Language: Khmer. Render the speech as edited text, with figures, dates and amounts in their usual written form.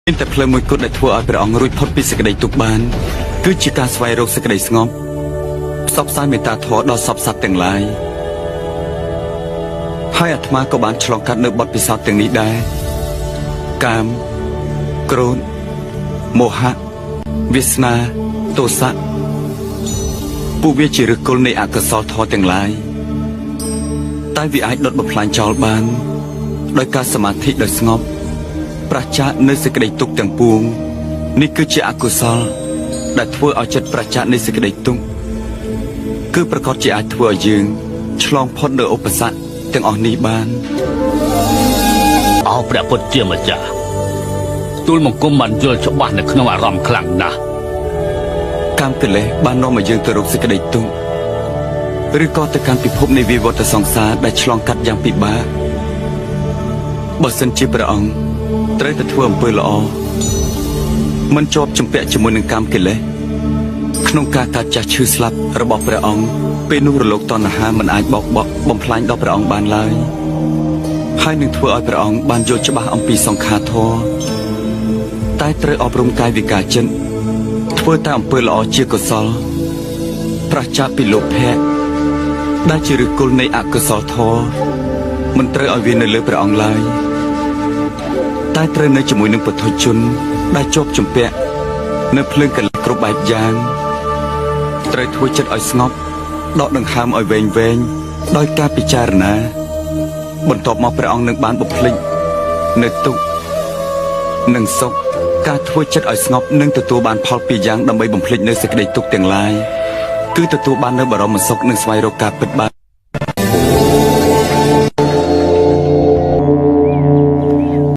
មានតែផ្លូវមួយគត់ដែលធ្វើឲ្យព្រះអង្គរួចផុតពីសេចក្តីទុក្ខបានគឺជាការស្វែងរកសេចក្តីស្ងប់ផ្សព្វផ្សាយមេត្តាធម៌ដល់សព្វសត្វទាំងឡាយហើយអាត្មាក៏បានឆ្លងកាត់នៅបទពិសោធន៍ទាំងនេះដែរកាមក្រោធមោហៈវាសនាទោសៈពួកវាជាឫសគល់នៃអកុសលធម៌ទាំងឡាយតែវាអាចដុតបំផ្លាញចោលបានដោយការសមាធិដោយស្ងប់ ប្រឆាចនៅសេចក្តីទុក្ខទាំងពួងនេះគឺជាអកុសល ដែលធ្វើឲ្យចិត្តប្រឆាចនៃសេចក្តីទុក្ខគឺប្រកាសជាអាចធ្វើឲ្យយើងឆ្លងផុតនៅឧបសគ្គទាំងអស់នេះបាន អោព្រះពុទ្ធជាម្ចាស់ទូលបង្គំបានយល់ច្បាស់នៅក្នុងអារម្មណ៍ខ្លាំងណាស់ កាមកិលេសបាននាំឲ្យយើងទៅរកសេចក្តីទុក្ខឬក៏ទៅកាន់ពិភពនៃវិវត្តសង្សារដែលឆ្លងកាត់យ៉ាងពិបាកបើសិនជាព្រះអង្គត្រូវតែធ្វើអំពើល្អមិនជាប់ជំពាក់ជាមួយនឹងកាមកិលេសក្នុងការកាត់ចាស់ឈឺស្លាប់របស់ព្រះអង្គពេលនោះរលកតណ្ហាមិនអាចបោកបក់បំផ្លាញដល់ព្រះអង្គបានឡើយហើយនឹងធ្វើឲ្យព្រះអង្គបានយល់ច្បាស់អំពីសង្ខារធម៌តែត្រូវអប់រំកាយវិការចិត្ត ធ្វើតែអំពើល្អជាកុសល ប្រឆាចពីលោភៈដែលជាឫសគល់នៃអកុសលធម៌មិនត្រូវឲ្យវានៅលើព្រះអង្គឡើយតែត្រូវនៅជាមួយនឹងពុទ្ធជន ដែលជាប់ជំពាក់នៅភ្លើងកិលេសគ្រប់បែបយ៉ាង ត្រូវធ្វើចិត្តឲ្យស្ងប់ដកដង្ហើមឲ្យវែងវែងដោយការពិចារណា បន្ទាប់មកព្រះអង្គនឹងបានបំភ្លេចនៅទុក្ខនិងសុខការធ្វើចិត្តឲ្យស្ងប់នឹងទទួលបានផលពីរយ៉ាងដើម្បីបំភ្លេចនៅសេចក្តីទុក្ខទាំងឡាយគឺទទួលបាននៅបរមសុខនិងស្វែងរកការពិតបាន។